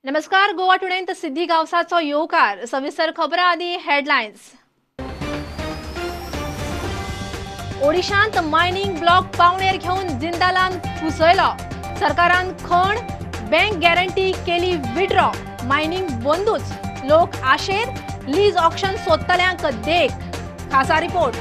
नमस्कार, गोवा टुडेंत सिद्धी गावसाचो येवकार. सविस्तर खबरां आदी हेडलायन्स. ओडिशांत मायनिंग ब्लॉक पावणेर घेवन जिंदालान फुसयलो. सरकारान खण बँक गॅरंटी केली विड्रॉ. मायनिंग बंदूच, लोक आशेर, लीज ऑक्शन सोदतल्यांक देख. खासा रिपोर्ट.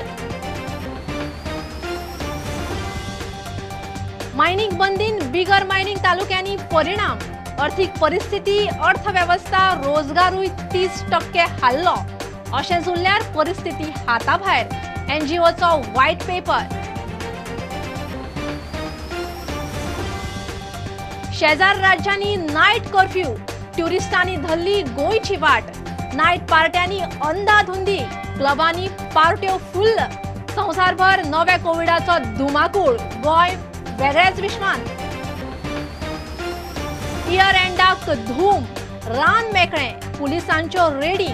मायनिंग बंदीन बिगर मायनिंग तालुक्यांनी परिणाम. अर्थीक परिस्थिती, अर्थवेवस्था, रोजगारूय 30% हाल्लो. अशें उरल्यार परिस्थिती हाताभायर. एनजीओचो व्हायट पेपर. शेजार राज्यांनी नायट कर्फ्यू, ट्युरिस्टांनी धरली गोंयची वाट. नायट पार्ट्यांनी अंदाधुंदी, क्लबांनी पार्ट्यो फुल्ल. संवसारभर नव्या कोविडाचो धुमाकूळ, गोंय वेगळ्याच विश्वांत. इयर एंडाक धूम, रान मेकळें, पुलिसांच्यो रेडी.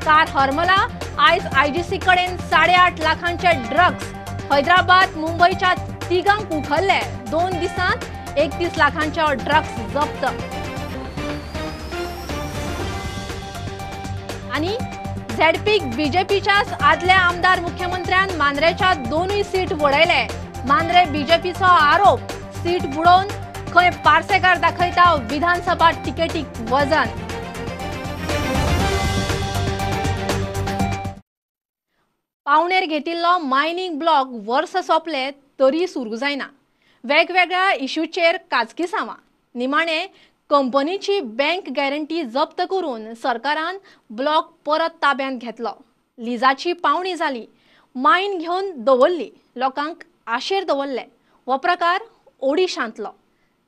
कार हरमला, आयज आयजीसी कडेन 8.5 लाखांचे ड्रग्स. हैदराबाद, मुंबयच्या तिगांक उखल्ले. 2 दिसांत 31 लाखांचे ड्रग्स जप्त. आनी झेडपीक बीजेपीच्याच आदल्या आमदार मुख्यमंत्र्यान मांद्रेच्या 2 सीट वडयले. मांद्रे बीजेपीचो आरोप, सीट बुडोवन खंय पार्सेकार दाखयता विधानसभा तिकेटीक वजन. पावणेर घेतिल्लो मायनिंग ब्लॉक वर्स सोंपले तरी सुरू जायना. वेगवेगळ्या इश्यूचेर काचकिसांवां. निमाणे कंपनीची बँक गॅरंटी जप्त करून सरकारान ब्लॉक परत ताब्यांत घेतलो. लिजाची पावणी जाली, मायन घेवन दवरली, लोकांक आशेर दवरले. हो प्रकार ओडिशांतलो.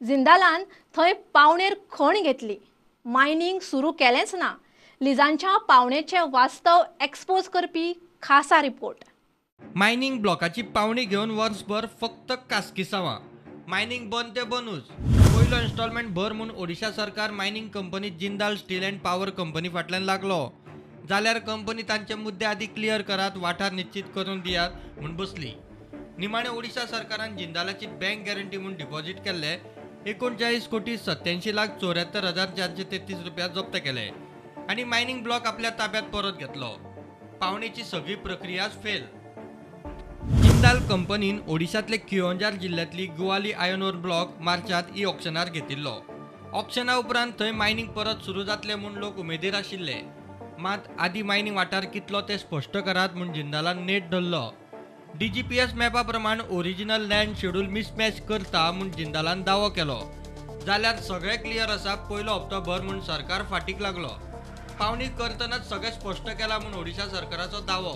जिंदालान थंय पावणेर खण घेतली, मायनिंग सुरू केलेंच ना. लिजांच्या पावणेचे वास्तव एक्सपोज करपी खासा रिपोर्ट. मायनिंग ब्लॉकाची पावणी घेवन वर्सभर फक्त कासकिसांवां. मायनिंग बंद ते बंदूच. पयलो इन्स्टॉलमेंट भर म्हूण ओडिशा सरकार mining company Jindal steel and power company फाटल्यान लागलो. जाल्यार कंपनी तांचे मुद्दे आदी क्लियर करात, वाठार निश्चित करून दियात म्हूण बसली. निमाणे ओडिशा सरकारान जिंदालाची बँक गॅरंटी म्हूण डिपॉझिट केल्ले 39,87,74,433 रुपया जप्त केले आनी मायनिंग ब्लॉक आपल्या ताब्यात परत घेतलो. पावणेची सगळी प्रक्रियाच फेल. जिंदाल कंपनीन ओडिशांतले किओंजार जिल्ल्यांतली गुवाली आयर्न ओर ब्लॉक मार्चांत ई ऑक्शनार घेतिल्लो. ऑक्शना उपरांत थंय मायनिंग परत सुरू जातले म्हूण लोक उमेदीर आशिल्ले. मात आदी मायनिंग वाठार कितलो ते स्पश्ट करात म्हूण जिंदालान नेट धरलो. डीजीपीएस मॅपा प्रमाण ओरिजिनल लँड शेड्यूल मिसमॅच करता म्हूण जिंदालान दावो केलो. जाल्यार सगळें क्लियर आसा, पयलो हप्तो भर म्हूण सरकार फाटीक लागलो. पावणी करतनाच सगळें स्पश्ट केलां म्हूण ओडिशा सरकाराचो दावो.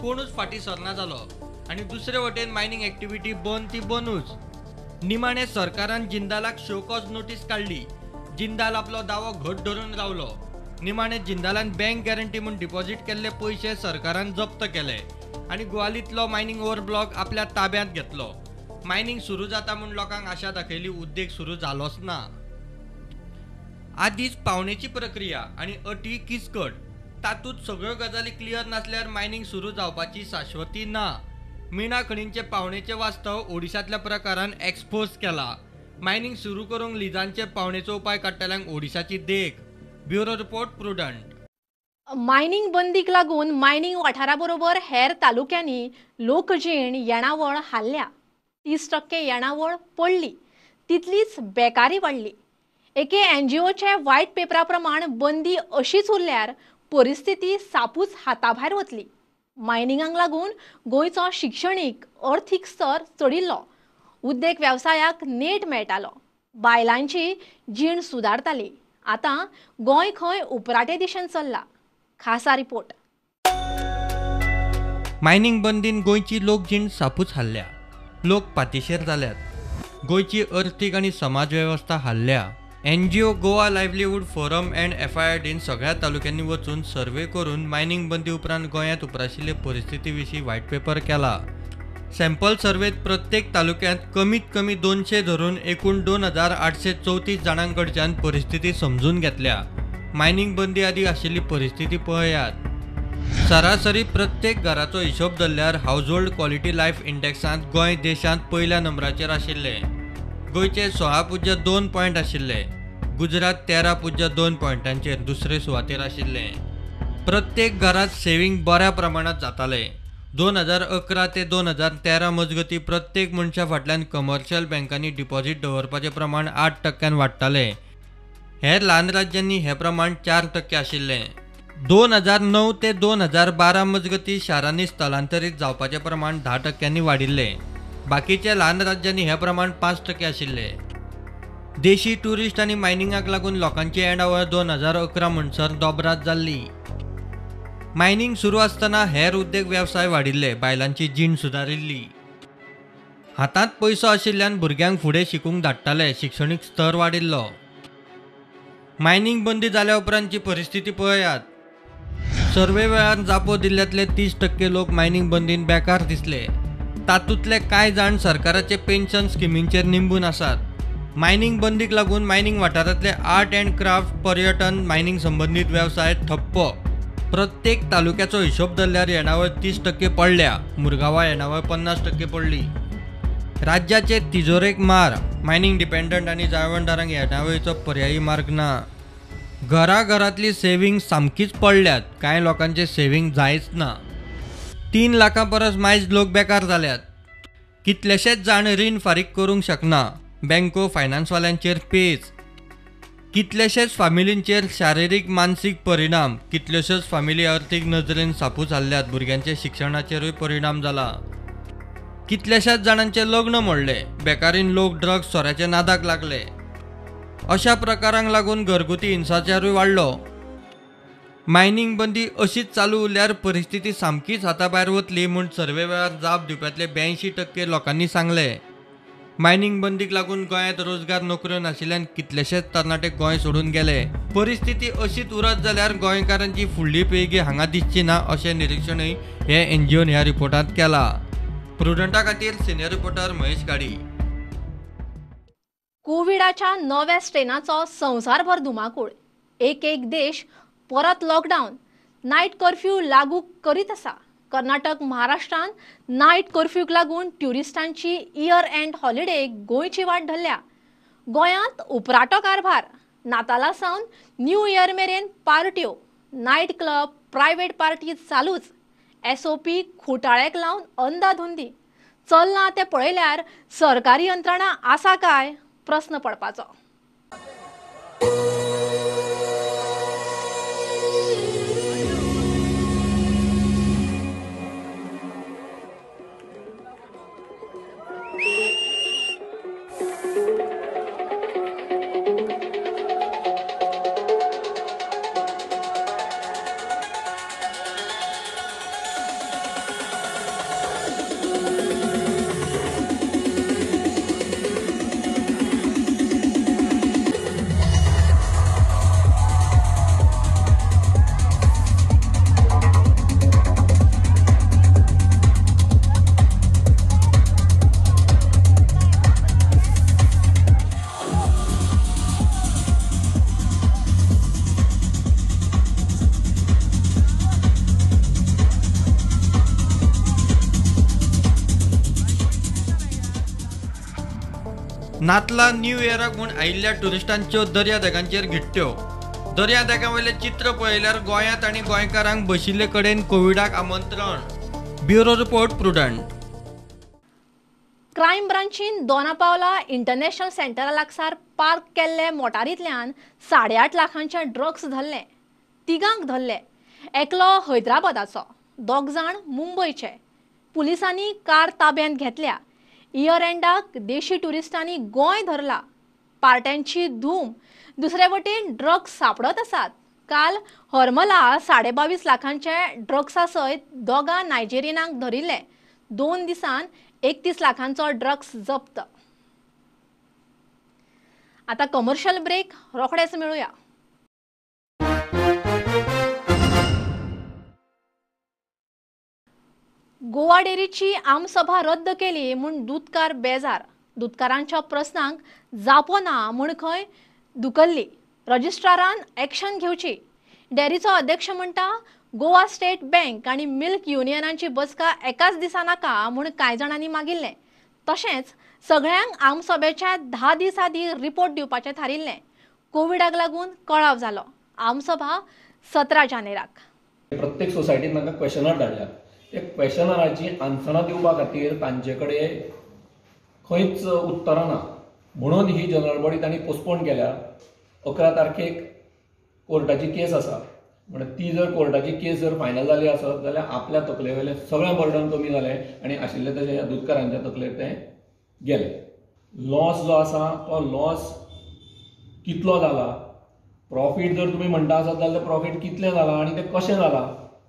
कोणूच फाटीं सरना जालो आनी दुसरे वटेन मायनिंग एक्टिविटी बंद ती बंदूच. निमाणे सरकारान जिंदालाक शो कॉज नोटीस काडली. जिंदाल आपलो दावो घट धरून रावलो. निमाणे जिंदालान बँक गॅरंटी म्हूण डिपॉझिट केल्ले पयशे सरकारान जप्त केले आनी गुवालींतलो मायनिंग ओवर ब्लॉक आपल्या ताब्यांत घेतलो. मायनिंग सुरू जाता म्हूण लोकांक आशा दाखयली, उद्देग सुरू जालोच ना. आदीच पावणेची प्रक्रिया आनी अटी किचकट, तातूंत सगळ्यो गजाली क्लियर नासल्यार मायनिंग सुरू जावपाची शाश्वती ना. मिणा खणींचे पावणेचे वास्तव ओडिशांतल्या प्रकारान एक्सपोज केला. मायनिंग सुरू करूंक लिजांचे पावणेचो उपाय काडटल्यांक ओडिशाची देख. Bureau report, Prudent. Mining बंदीक लागून मायनिंग वाठारा बरोबर हेर तालुक्यांनी लोकजीण येणावळ हाल्ल्या. 30% येणावळ पडली, तितलीच बेकारी वाडली. एके एनजीओचे व्हायट पेपरा प्रमाण बंदी अशीच उरल्यार परिस्थिती सापूच हाताभायर वतली. मायनिंगाक लागून गोंयचो शिक्षणीक अर्थीक स्तर चडिल्लो, उद्देग वेवसायाक नेट मेळटालो, बायलांची जीण सुदारताली. आतां गोंय खंय उपराटे दिशेन चल्ला. खासा रिपोर्ट. मायनिंग बंदीन गोंयची लोकजीण सापूच हाल्ल्या. लोक पातिशेर जाल्यात. गोंयची अर्थीक आनी समाज वेवस्था हाल्ल्या. NGO Goa livelihood forum and एफआयआरडीन सगळ्या तालुक्यांनी वचून सर्वे करून मायनिंग बंदी उपरांत गोंयांत उप्राशिल्ले परिस्थिती विशीं व्हायट पेपर केला. सॅम्पल सर्वेत प्रत्येक तालुक्यांत कमीत कमी 200 धरून एकूण 2834 जाणां कडच्यान परिस्थिती समजून घेतल्या. मायनिंग बंदी आदी आशिल्ली परिस्थिती पळयात. सरासरी प्रत्येक घराचो हिशोब धरल्यार हावजहोल्ड क्वॉलिटी लायफ इंडेक्सांत गोंय देशांत पयल्या नंबराचेर आशिल्लें. गोंयचे 16.2 पॉयंट आशिल्ले. गुजरात 13.02 पॉयंटांचेर दुसरे सुवातेर आशिल्लें. प्रत्येक घरांत सेव्हिंग बऱ्या प्रमाणांत जातालें. 2011 ते 2013 मजगतीं प्रत्येक मनशा फाटल्यान कमर्शियल बँकांनी डिपॉझिट दवरपाचें प्रमाण 8% वाडटालें. हेर ल्हान राज्यांनी हें प्रमाण 4% आशिल्लें. 2009 ते 2012 मजगतीं शारांनी स्थलांतरीत जावपाचें प्रमाण 10% वाडिल्लें. बाकीच्या ल्हान राज्यांनी हें प्रमाण 5% आशिल्लें. देशी ट्युरिस्ट आनी मायनिंगाक लागून लोकांची येणावळ 2011 म्हणसर दोबरात जाल्ली. मायनिंग सुरू आसतना हेर उद्देग वेवसाय वाडिल्ले, बायलांची जीण सुदारिल्ली. हातांत पयसो आशिल्ल्यान भुरग्यांक फुडें शिकूंक धाडटाले, शिक्षणीक स्तर वाडिल्लो. मायनिंग बंदी जाल्या उपरांतची परिस्थिती पळयात. सर्वे वेळार जापो दिल्ल्यांतले 30% लोक मायनिंग बंदीन बेकार दिसले. तातूंतले कांय जाण सरकाराचे पेन्शन स्किमींचेर निंबून आसात. मायनिंग बंदीक लागून मायनिंग वाठारांतले आर्ट अँड क्राफ्ट, पर्यटन, मायनिंग संबंदीत वेवसाय ठप्प. प्रत्येक तालुक्याचो हिशोब धरल्यार येणावळ 30% पडल्या. मुरगांवा येणावळ 50% पडली. राज्याचे तिजोरेक मार. मायनिंग डिपेंडंट आनी जाळवणदारांक येणावळीचो पर्यायी मार्ग ना. घराघरांतली सेव्हिंग सामकीच पडल्यात. कांय लोकांचे सेव्हिंग जायच ना. 3 लाखां परस मायज लोक बेकार जाल्यात. कितलेशेच जाण रीण फारीक करूंक शकना. बँको फायनान्सवाल्यांचेर पेच. कितलेशेच फामिलींचेर शारिरीक मानसीक परिणाम. कितल्योश्योच फामिली अर्थीक नदरेन सापू जाल्ल्यात. भुरग्यांच्या शिक्षणाचेरूय परिणाम जाला. कितल्याशाच जाणांचें लग्न मोडलें. बेकारीन लोक ड्रग्स सोऱ्याच्या नादाक लागले. अशा प्रकारांक लागून घरगुती हिंसाचारूय वाडलो. मायनिंग बंदी अशीच चालू उरल्यार परिस्थिती सामकीच हाता भायर वतली म्हूण सर्वे वेळार जाप दिवप्यांतले 82% लोकांनी सांगलें. मायनिंग बंदीक लागून गोंयांत रोजगार नोकऱ्यो नाशिल्ल्यान कितलेशेच तरणाटे गोंय सोडून गेले. परिस्थिती अशीच उरत जाल्यार गोंयकारांची फुडली पिळगी हांगा दिसची ना अशें निरिक्षणूय हे एनजीओन ह्या रिपोर्टांत केलां. प्रुडंटा खातीर सिनियर रिपोर्टर महेश गाडी. कोविडाच्या नव्या स्ट्रेनाचो संवसारभर धुमाकूळ. एक एक देश परत लॉकडावन, नायट कर्फ्यू लागू करीत आसा. कर्नाटक, महाराष्ट्रान नायट कर्फ्यूक लागून ट्युरिस्टांची इयर एंड हॉलिडे गोंयची वाट धरल्या. गोंयांत उपराटो कारभार. नाताला सावन न्यू इयर मेरेन पार्ट्यो, नायट क्लब, प्रायव्हेट पार्टी चालूच. एसओपी खुटाळ्याक लावन अंदाधुंदी चल्लां तें पळयल्यार सरकारी यंत्रणा आसा काय प्रस्न पडपाचो. नातला न्यू इयराक म्हूण आयिल्ल्या ट्युरिस्टांच्यो दर्यादेगांचेर घिट्ट्यो. दर्यादेगां वयलें चित्र पळयल्यार गोंयांत आनी गोंयकारांक बशिल्ले कडेन कोविडाक आमंत्रण. Bureau report, Prudent. Crime ब्रांचीन दोनापावला इंटरनॅशनल सेंटरा लागसार पार्क केल्ले मोटारींतल्यान 8.5 लाखांचे ड्रग्स धरले. तिगांक धरले. एकलो हैदराबादाचो, 2 जाण मुंबयचे. पुलिसांनी कार ताब्यांत घेतल्या. इयर एंडाक देशी ट्युरिस्टांनी गोंय धरला. पार्ट्यांची धूम. दुसरे वटेन ड्रग्स सापडत आसात. काल हरमला 22.5 लाखांचे ड्रग्सा सयत 2 नायजेरियनांक धरिल्ले. 2 दिसान 31 लाखांचो ड्रग्स जप्त. आता कमर्शियल ब्रेक, रोखडेच मेळुया. गोवा डेअरीची आमसभा रद्द केली म्हूण दुदकार बेजार. दुदकारांच्या प्रस्नांक जापो ना म्हूण खंय दुकल्ली. रजिस्ट्रारान एक्शन घेवची. डेअरीचो अध्यक्ष म्हणटा गोवा स्टेट बँक आनी मिल्क युनियनांची बसका एकाच दिसा नाका म्हूण कांय जाणांनी मागिल्लें. तशेंच सगळ्यांक आमसभेच्या 10 दीस आदीं रिपोर्ट दिवपाचें थारिल्लें. कोविडाक लागून कळाव जालो. आमसभा 17 जानेराक. प्रत्येक सोसायटीन तांकां क्वेशनर धाडल्या. ते क्वेशनराची आन्सरां दिवपा खातीर तांचे कडेन खंयच उत्तरां ना, म्हणून ही जनरल बॉडी तांणी पोस्टपोन केल्या. 11 तारखेक कोर्टाची केस आसा, म्हणून ती जर कोर्टाची केस जर फायनल जाली आसत जाल्यार आपल्या तकले वयलें सगळें बर्डन कमी जालें आनी आशिल्लें तशें ह्या दुदकारांच्या तकलेर तें गेलें. लॉस जो आसा तो लॉस कितलो जाला, प्रॉफीट जर तुमी म्हणटा आसत जाल्यार प्रॉफीट कितलें जाला आनी तें कशें जालां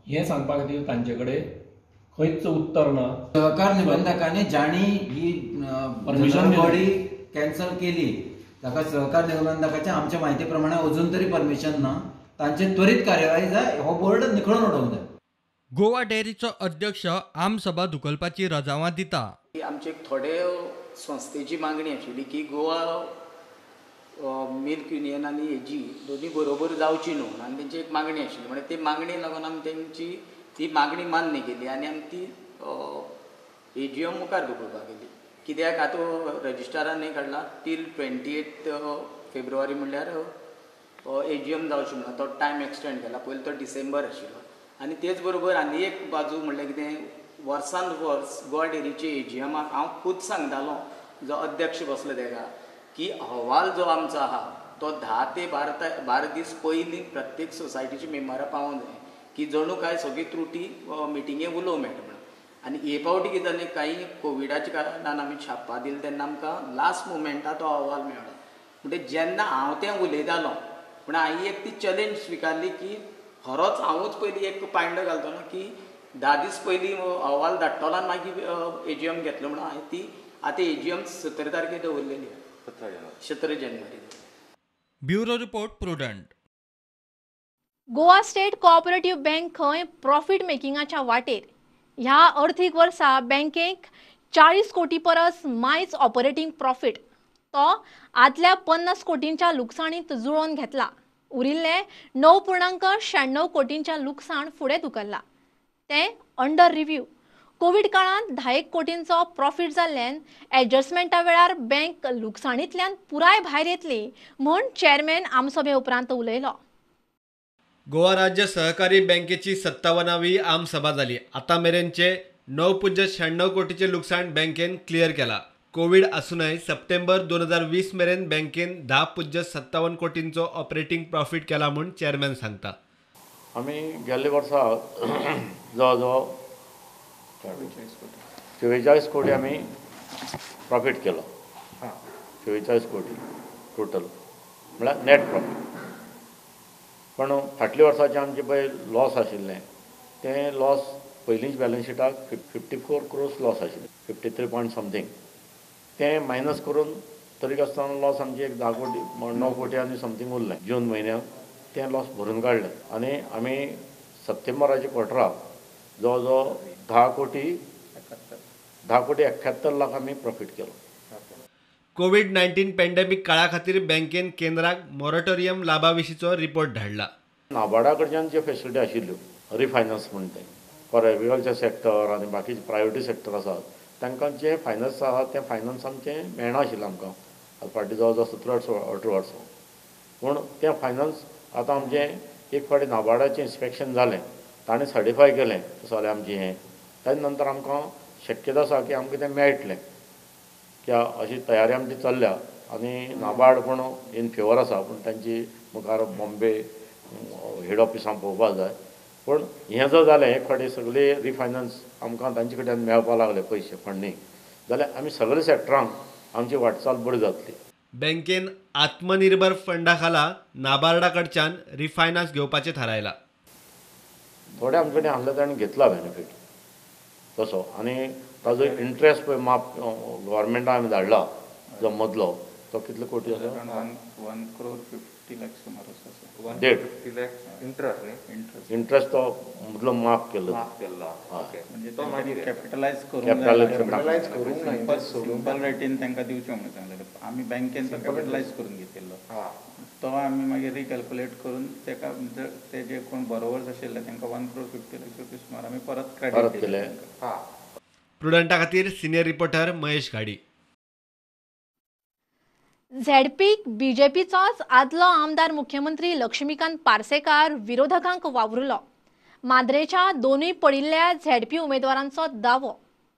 हें सांगपा खातीर तांचे कडेन खंयच उत्तर ना. सहकार निबंधकांनी जांणी ही परमिशन बॉडी कॅन्सल केली ताका सहकार निबंधकाच्या आमच्या म्हायती प्रमाणे अजून तरी परमिशन ना. तांचे त्वरीत कार्यवाही जाय, हो बोर्ड निखळून उडोवंक जाय. गोवा डेअरीचो अध्यक्ष आमसभा धुकलपाची रजावां दिता. आमचे थोडे संस्थेची मागणी आशिल्ली की गोवा मिल्क युनियन आनी एजी दोनी बरोबर जावची न्हू आनी तेंची एक मागणी आशिल्ली. म्हणजे ती मागणी लागून आमी तेंची ती मागणी मान्य केली आनी आमी ती एजीएम मुखार धुकलपाक गेली. कित्याक आतां रजिस्ट्रारान हें काडला टील 28 फेब्रुवारी म्हणल्यार एजीएम जावची म्हणून तो टायम एक्सटेंड केला. पयलीं तो डिसेंबर आशिल्लो. आनी तेच बरोबर आनी एक बाजू म्हणल्यार कितें, वर्सान वर्स गोवा डेअरीचे एजीएमाक हांव खूद सांगतालो, जो अध्यक्ष बसलो तेका, की अहवाल जो आमचो आहा तो 10 ते 12 दीस पयलीं प्रत्येक सोसायटीची मेंबरां पावोवंक जाय की जणू काय सगळी त्रुटी मिटिंगे उलोवंक मेळटा म्हणून. आनी हे फावटी कितें जालें, कांय कोविडाच्या कारणान आमी छापपा दिलें तेन्ना आमकां लास्ट मुमेंटा तो अहवाल मेळ्ळो. म्हणजे जेन्ना हांव तें उलयतालो पूण हांवें एक ती चॅलेंज स्विकारली की खरोच हांवूच पयलीं एक पांयडो घालतलो की 10 दीस पयलीं अहवाल धाडटलो आनी मागीर एजीएम घेतलो म्हणून हांवें ती आतां एजीएम 17 तारखेर दवरलेली, 17 जानेवारी. Bureau report, Prudent. Goa state cooperative bank खंय प्रॉफिट मेकिंगाच्या वाटेर. ह्या अर्थीक वर्सा बँकेक 40 कोटी परस मायज ऑपरेटींग प्रॉफिट, तो आदल्या 50 कोटींच्या लुकसाणींत जुळोवन घेतला. उरिल्लें 9.96 कोटींच्या लुकसाण फुडें धुकल्लां, तें अंडर रिव्ह्यू. कोवीड काळांत 10 कोटींचो प्रॉफिट जाल्ल्यान एडजस्टमेंटा वेळार बँक लुकसाणींतल्यान पुराय भायर येतली म्हूण चेअरमॅन आमसभे उपरांत उलयलो. गोवा राज्य सहकारी बँकेची 57वी आमसभा जाली. आतां मेरेनचे 9.96 कोटीचे लुकसाण बँकेन क्लियर केला. कोविड आसूनय सप्टेंबर 2020 मेरेन बँकेन 10.57 कोटींचो ऑपरेटिंग प्रॉफिट केला म्हूण चेअरमॅन सांगता. आमी गेल्ले वर्सा जवळ जवळ 44 कोटी आमी प्रॉफिट केलो, 44 कोटी टोटल म्हळ्यार नेट प्रॉफिट. पण फाटल्या वर्साचें आमचें पळय लॉस आशिल्लें तें लॉस पयलींच बॅलन्स शिटाक 54 क्रोर्स लॉस आशिल्लें, 53 पॉयंट समथींग. तें मायनस करून तरी आसतना लॉस आमचें एक 10 कोटी 9 कोटी आनी समथींग उरलें. जून म्हयन्याक तें लॉस भरून काडलें आनी आमी सप्टेंबराच्या क्वॉर्टराक जवळ जवळ 10 कोटी 71 लाख आमी प्रॉफिट केलो. कोविड-19 पॅन्डेमिक काळा खातीर बँकेन केंद्राक मॉरेटोरियम लाभा विशींचो रिपोर्ट धाडला. नाबार्डा कडच्यान ज्यो फेसिलिटी आशिल्ल्यो रिफायनान्स म्हण तें फॉर एग्रीकल्चर सेक्टर आनी बाकीचे प्रायवेट सेक्टर आसात तांकां जें फायनान्स आसा तें फायनान्स आमचें मेळनाशिल्लें आमकां फाटीं जवळ जवळ 17-18 वर्सां. पूण तें फायनान्स आतां आमचें एक फावटी नाबार्डाचें इन्स्पेक्शन जालें, ताणें सर्टिफाय केलें तशें जाल्यार आमचें हें, ताजे नंतर आमकां शक्यता आसा की आमकां तें मेळटलें की अशी तयारी आमची चल्ल्या. आनी नाबार्ड पूण इन फेवर आसा, पूण तांची मुखार बॉम्बे हेड ऑफिसान पळोवपाक जाय. पूण हें जर जालें एक फावटी सगळे रिफायनान्स आमकां तांचे कडल्यान मेळपाक लागले पयशे फंडींग जाल्यार आमी सगळे सेक्टरांक आमची वाटचाल बरी जातली. बँकेन आत्मनिर्भर फंडा खाला नाबार्डा कडच्यान रिफायनान्स घेवपाचें थारायलां. थोडे आमचे कडेन आसले ताणें घेतला बेनिफीट तसो आनी ताजो इंट्रस्ट पळय माप गव्हर्मेंटान आमी धाडला जो मदलो तो कितले कोटी आसा, 1 करोड 50 लाख सुमार आसा. 1.5 लाख इंट्रस्ट न्ही, इंट्रस्ट तो मदलो माफ केल्लो, म्हणजे तो मागीर कॅपिटलायज करूंक सिंपल रेटीन तांकां दिवचें म्हणून सांगलें. आमी बँकेन तो कॅपिटलायज करून घेतिल्लो, तो आमी मागीर रिकॅल्कुलेट करून ताका ते जे कोण बरोवर्स आशिल्ले तांकां 1 करोड 50 लाख रुपीज सुमार आमी परत क्रेडीट केले. प्रुडंटा खातीर सिनियर रिपोर्टर महेश घाडी. झेडपीक बीजेपीचोच आदलो आमदार मुख्यमंत्री लक्ष्मीकांत पार्सेकार विरोधकांक वावरुलो. मांद्रेच्या दोनूय पडिल्ल्या झेडपी उमेदवारांचो दावो.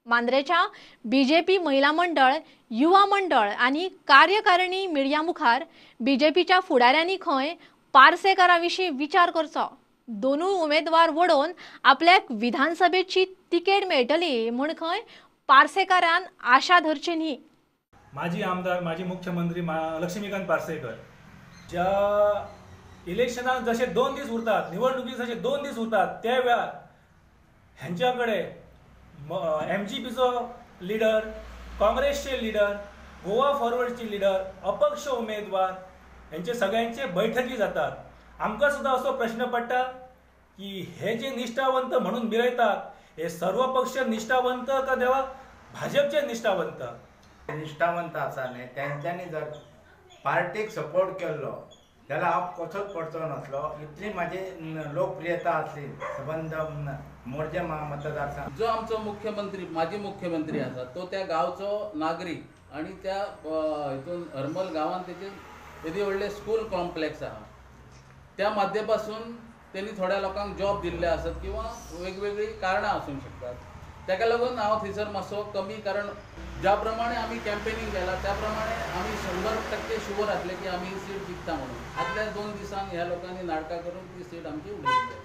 मांद्रेच्या बीजेपी महिला मंडळ, युवा मंडळ आनी कार्यकारिणी मिडिया मुखार बीजेपीच्या फुडाऱ्यांनी खंय पार्सेकारा विशीं विचार करचो. दोनूय उमेदवार वडोवन आपल्याक विधानसभेची तिकेट मेळटली म्हूण खंय पार्सेकारान आशा धरची न्ही. माजी आमदार, माजी मुख्यमंत्री लक्ष्मीकांत पार्सेकर ज्या इलेक्शनाक जशे 2 दीस उरतात, निवडणुकीक जशे 2 दीस उरतात त्या वेळार हेंच्या कडेन एमजीपीचो लिडर, काँग्रेसचे लिडर, गोवा फॉरवर्डचे लिडर, अपक्ष उमेदवार हेंचे सगळ्यांचे बैठकी जातात. आमकां सुद्दां असो प्रश्न पडटा की हे जे निश्ठावंत म्हणून मिरयतात हे सर्व पक्ष निश्ठावंत का देवा भाजपचे निश्ठावंत? निश्ठावंत आसा न्ही तेंच्यांनी जर पार्टीक सपोर्ट केल्लो जाल्यार हांव कसोच पडचो नासलो. इतली म्हाजी लोकप्रियता आसली सबंद मोरजे मतदारसंघ. जो आमचो मुख्यमंत्री, माजी मुख्यमंत्री आसा तो त्या गांवचो नागरीक आनी त्या हितून हरमल गांवान तेजे येदी व्हडलें स्कूल कॉम्प्लेक्स आहा त्या माध्यमासून तेणी थोड्या लोकांक जॉब दिल्ले आसत किंवा वेगवेगळीं कारणां आसूंक शकतात. ताका लागून हांव थंयसर मातसो कमी, कारण ज्या प्रमाणे आमी कॅम्पेनींग केला त्या प्रमाणे आमी 100% शुवर आसले की आमी ही सीट जिखता म्हणून. आदल्या 2 दिसांक ह्या लोकांनी नाटकां करून ती सीट आमची उडयली.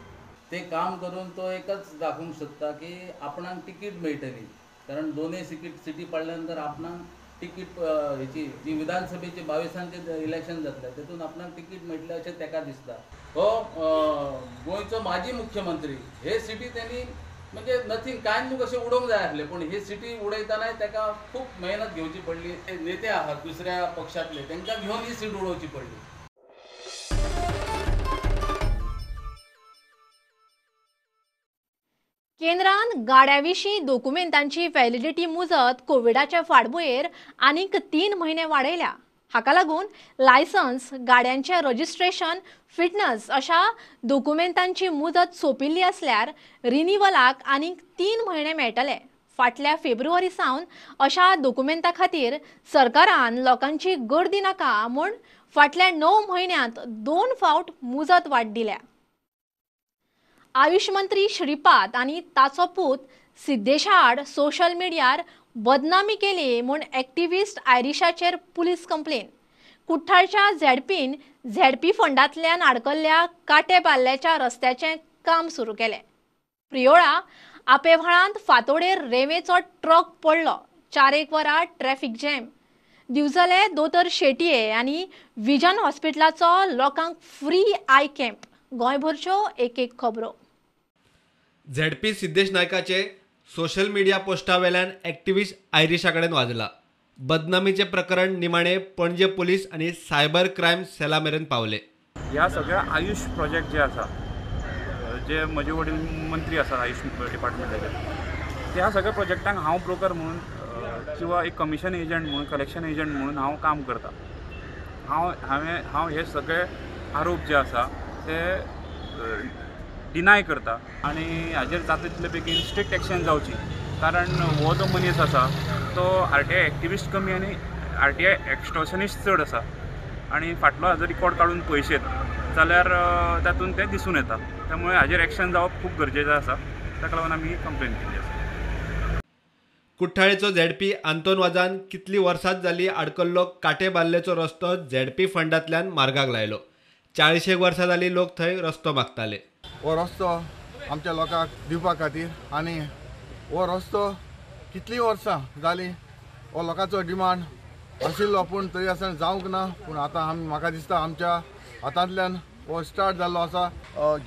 ते काम करून तो एकच दाखोवंक सोदता की आपणाक तिकीट मेळटली, कारण दोनूय सिटी पडल्या नंतर आपणाक तिकीट हेची जी विधानसभेची 22 इलेक्शन जातलें तेतून आपणाक तिकीट मेळटलें अशें ताका दिसता. हो गोंयचो माजी मुख्यमंत्री हे सिटी तेणी म्हणजे नथींग कांय न्हू कशें उडोवंक जाय आसलें, पूण ही सिटी उडयतनाय ताका खूब मेहनत घेवची पडली. नेते आहात दुसऱ्या पक्षांतले तांकां घेवन ही सीट उडोवची पडली. केंद्रान गाड्या विशीं दोकुमेंतांची व्हॅलिडिटी मुजत कोविडाच्या फाटभुंयेर आनीक 3 म्हयने वाडयल्या. हाका लागून लायसन्स, गाड्यांचें रजिस्ट्रेशन, फिटनस अशा दोकुमेंतांची मुजत सोंपिल्ली आसल्यार रिनिवलाक आनीक 3 म्हयने मेळटले. फाटल्या फेब्रुवारी सावन अशा दोकुमेंता खातीर सरकारान लोकांची गर्दी नाका म्हूण फाटल्या 9 म्हयन्यांत 2 फावट मुजत वाड दिल्या. आयुष मंत्री श्रीपाद आनी ताचो पूत सिद्धेशा आड सोशल मिडियार बदनामी केली म्हूण एक्टिविस्ट आयरिशाचेर पुलीस कंप्लेन. कुठ्ठाळच्या झेडपीन झेडपी फंडांतल्यान आडकल्ल्या काटे बाल्ल्याच्या रस्त्याचें काम सुरू केलें. प्रियोळा आपेव्हाळांत फांतोडेर रेंवेचो ट्रक पडलो. 4-1 वरां ट्रॅफिक जॅम. दिवजले दोतर शेटये आनी विजन हॉस्पिटलाचो लोकांक फ्री I camp. गोंयभरच्यो एक एक खबरो. झेडपी सिद्धेश नायकाचे सोशल मिडिया पोस्टा वेल्यान एक्टिविस्ट आयरिशा कडेन वाजला. बदनामीचे प्रकरण निमाणे पणजे पुलीस आनी सायबर क्रायम सेला मेरेन पावले. ह्या सगळ्या आयुष प्रोजेक्ट जे आसा, जे म्हजे वडील मंत्री आसा आयुष डिपार्टमेंटाचे, त्या सगळ्या प्रोजेक्टांक हांव ब्रोकर म्हणून किंवा एक कमिशन एजंट म्हणून, कलेक्शन एजंट म्हणून हांव काम करता. हांव हे सगळे आरोप जे आसा ते डिनाय करता आनी हाजेर जाता तितले बेगीन स्ट्रिक्ट एक्शन जावची, कारण हो जो मनीस आसा तो आरटीआय एक्टिविस्ट कमी आनी आरटीआय एक्स्टॉर्शनिस्ट चड आसा आनी फाटलो हाजो रिकॉर्ड काडून पळयशेत जाल्यार तातूंत तें दिसून येता. त्यामुळे हाजेर एक्शन जावप खूब गरजेचें आसा. ताका लागून आमी कंप्लेन केल्ली आसा. कुठ्ठाळेचो झेडपी आंतोन वाजान कितली वर्सांच जाली आडकल्लो काटे बाल्लेचो रस्तो झेडपी फंडांतल्यान मार्गाक लायलो. 40 वर्सां जाली लोक थंय रस्तो मागताले. हो रस्तो आमच्या लोकांक दिवपा खातीर आनी हो रस्तो कितलीं वर्सां जालीं हो लोकांचो डिमांड आशिल्लो, पूण तरी आसतना जावंक ना. पूण आतां आमी म्हाका दिसता आमच्या हातांतल्यान हो स्टार्ट जाल्लो आसा.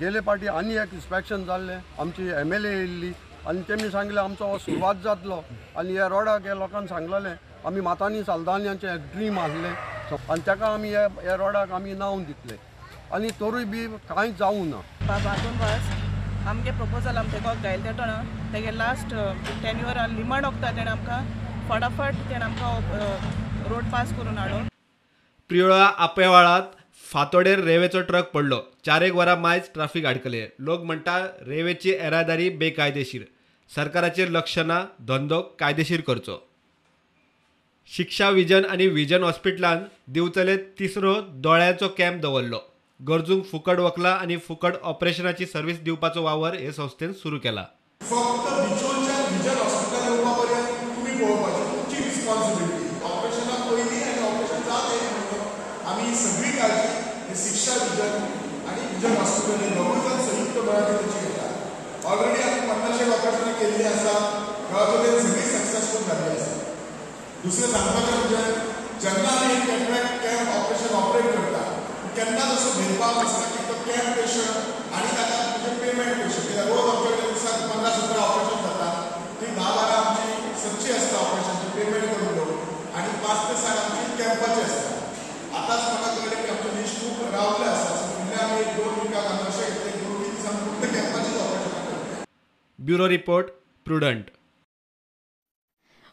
गेले पाटी आनी एक इन्स्पेक्शन जाल्लें, आमची MLA येयल्ली आनी तेमी सांगलें आमचो हो सुरवात जातलो आनी ह्या रोडाक ह्या लोकांक सांगलेलें आमी मातांनी सालदान्यांचें एक ड्रीम आसलें आनी ताका आमी ह्या रोडाक आमी नांव दितले आनी तरूय बी कांय जावं ना. बाबा आंतोन वाज आमगे प्रपोजल आम तेका गायले तेटोना तेगे लास्ट टेन्युअर निमाण वखता तेणें आमकां फटाफट तेणें आमकां रोड पास करून हाडून. प्रियोळा आपेवाळांत फांतोडेर रेंवेचो ट्रक पडलो. 4-1 वरां मायज ट्राफिक आडकले. लोक म्हणटा रेंवेची येरादारी बेकायदेशीर. सरकाराचेर लक्ष ना, धंदो कायदेशीर करचो. शिक्षा विजन आनी विजन हॉस्पिटलान दिवचले तिसरो दोळ्यांचो कॅम्प दवरलो. गरजूंक फुकट वखलां आनी फुकट ऑपरेशनाची सर्वीस दिवपाचो वावर हे संस्थेन सुरू केला. फक्त बिचोलच्यान विजन हॉस्पिटल येवपा पर्यंत तुमी पळोवपाची तुमची रिस्पॉन्सिबिलिटी. ऑपरेशना पयलीं आनी ऑपरेशन जालें आमी सगळी काळजी शिक्षा विजन आनी विजन हॉस्पिटल हे दोगूय जाण संयुक्त मेळून तेची घेता. ऑलरेडी आमी 50 ऑपरेशनां केल्लीं आसा, गांवांतल्यान सगळी सक्सेसफूल जाल्ली आसा. दुसरें सांगपाचें म्हणजे जेन्ना आमी एक कॅटरेक्ट कॅम्प ऑपरेशन ऑपरेट करता केन्नाच असो भेदभाव आसना की तो कॅम्प पेशंट आनी ताका म्हणजे पेमेंट पेशंट. कित्याक रोज आमचे कडेन दिसाक 15-17 ऑपरेशन जाता, ती 10-12 आमची सदची आसता ऑपरेशनची पेमेंट करून लोक आनी 5 ते 7 आमची कॅम्पाची आसता. आतांच म्हाका कळ्ळें की आमचें लिस्ट खूब रावलें आसा, सो फुडल्या आमी 1-2 विकाक आमी अशें घेतलें 2-3 दिसांक फक्त कॅम्पाचीच ऑपरेशनां करतले. Bureau report, Prudent.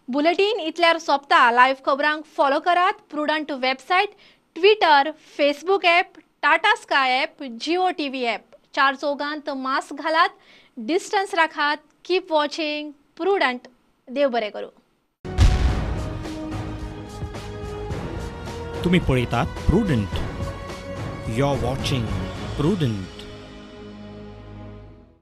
Bulletin इतल्यार सोंपता. लायव्ह खबरांक फॉलो करात Prudent website, Twitter, Facebook app, Tata Sky app, Jio TV app. 4 चौगांत mask घालात, डिस्टन्स राखात. Keep watching Prudent. देव बरें करूं. तुम्ही पळयतात Prudent. You are watching Prudent.